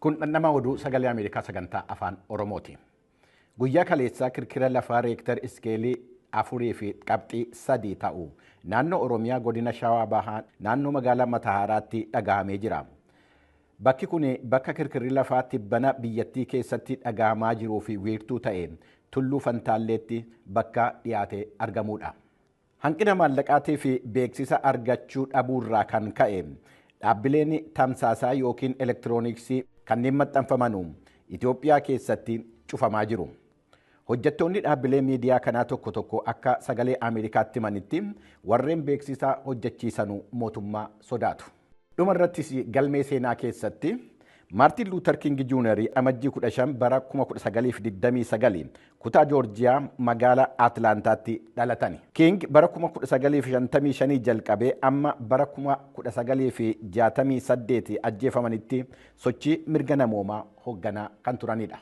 Kun dhandhama oduu Sagalee Ameerikaa sagantaa Afaan Oromooti. Guyyaa kaleessaa kirkira lafaa reektar iskeelii 4.3 ta'u naannoo Oromiyaa godina Shawaa Bahaa naannoo magaalaa Matahaaraatti dhagahamee jira. Bakki kun bakka kirkirri lafaa tibbana biyyattii keessatti dhagahamaa jiruu fi wiirtuu ta'e Tulluu Fantaalleetti bakka dhiyaatee argamudha. Hanqina maallaqaatii fi beeksisa argachuu dhabuurraa kan ka'e dhaabbileen tamsaasaa yookiin elektirooniksii kanneen maxxanfamanu Itoophiyaa keessatti cufamaa jiru. Hojjettoonni dhaabbilee miidiyaa kanaa tokko tokko akka Sagalee Ameerikaatti himanitti, warreen beeksisa hojjechiisanu mootummaa sodaatu. Dhuma irrattis galmee seenaa keessatti Maartiin Luuter King Juunar Amajjii 15 bara 1929 kutaa Joorjiyaa magaala Atlaantaatti dhalatani. King bara 1955 jalqabee amma bara 1968 ajjeefamanitti sochii mirga namoomaa hoogganaa kan turanidha.